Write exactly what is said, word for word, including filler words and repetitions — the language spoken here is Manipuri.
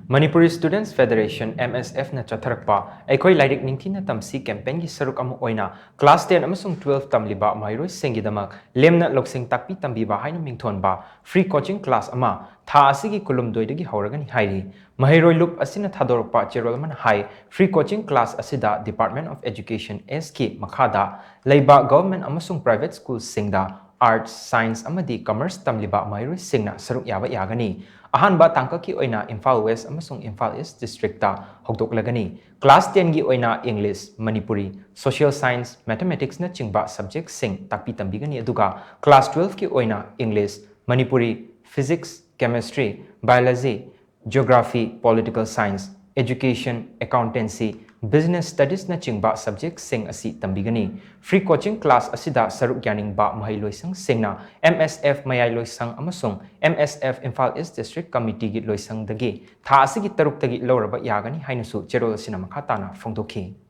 Manipuri Students Federation, M S F ꯅ ꯆꯠꯊꯔꯛꯄ ꯑꯩꯈꯣꯏ ꯂꯥꯏꯔꯤꯛ ꯅꯤꯡꯊꯤꯅ ꯇꯝꯁꯤ campaign ꯒꯤ ꯁꯔꯨꯛ ꯑꯃ ꯑꯣꯏꯅ class ten ꯑꯃꯁꯨꯡ twelve ꯇꯝꯂꯤꯕ ꯃꯍꯩꯔꯣꯏꯁꯤꯡꯒꯤꯗꯃꯛ ꯂꯦꯝꯅ ꯂꯧꯁꯤꯡ ꯇꯥꯛꯄꯤ ꯇꯝꯕꯤꯕ ꯍꯥꯏꯅ ꯃꯤꯡꯊꯣꯟꯕ free coaching class ꯑꯃ ꯊꯥ ꯑꯁꯤꯒꯤ ꯀꯨꯟꯍꯨꯝꯗꯣꯏꯗꯒꯤ ꯍꯧꯔꯒꯅꯤ ꯍꯥꯏꯔꯤ꯫ ꯃꯍꯩꯔꯣꯏ ꯂꯨꯞ ꯑꯁꯤꯅ ꯊꯥꯗꯣꯔꯛꯄ ꯆꯦꯔꯣꯜ ꯑꯃꯅ ꯍꯥꯏ, free coaching class ꯑꯁꯤꯗ Department of Education, S ꯀꯤ ꯃꯈꯥꯗ ꯂꯩꯕ government ꯑꯃꯁꯨꯡ private school ꯁꯤꯡꯗ Arts, Science ꯑꯃꯗꯤ Commerce ꯇꯝꯂꯤꯕ ꯃꯍꯩꯔꯣꯏꯁꯤꯡꯅ ꯁꯔꯨꯛ ꯌꯥꯕ ꯌꯥꯒꯅꯤ꯫ ꯑꯍꯥꯟꯕ ꯇꯥꯡꯀꯛꯀꯤ ꯑꯣꯏꯅ ꯏꯝꯐꯥꯜ West ꯑꯃꯁꯨꯡ ꯏꯝꯐꯥꯜ East district ꯇ ꯍꯧꯗꯣꯛꯂꯒꯅꯤ꯫ Class ten ꯒꯤ ꯑꯣꯏꯅ English, Manipuri, Social Science, Mathematics ꯅꯆꯤꯡꯕ subject ꯁꯤꯡ ꯇꯥꯛꯄꯤ ꯇꯝꯕꯤꯒꯅꯤ, ꯑꯗꯨꯒ class twelve ꯀꯤ ꯑꯣꯏꯅ English, Manipuri, Physics, Chemistry, Biology, Geography, Political Science, Education, Accountancy, Business Studies ꯅꯆꯤꯡꯕ subject ꯁꯤꯡ ꯑꯁꯤ ꯇꯝꯕꯤꯒꯅꯤ꯫ Free coaching class ꯑꯁꯤꯗ ꯁꯔꯨꯛ ꯌꯥꯅꯤꯡꯕ ꯃꯍꯩ ꯂꯣꯏꯁꯪꯁꯤꯡꯅ M S F ꯃꯌꯥꯏ ꯂꯣꯏꯁꯪ ꯑꯃꯁꯨꯡ M S F Imphal East District Committee ꯒꯤ ꯂꯣꯏꯁꯪꯗꯒꯤ ꯊꯥ ꯑꯁꯤꯒꯤ ꯇꯔꯨꯛꯇꯒꯤ ꯂꯧꯔꯕ ꯌꯥꯒꯅꯤ ꯍꯥꯏꯅꯁꯨ ꯆꯦꯔꯣꯜ ꯑꯁꯤꯅ ꯃꯈꯥ ꯇꯥꯅ ꯐꯣꯡꯗꯣꯛꯈꯤ꯫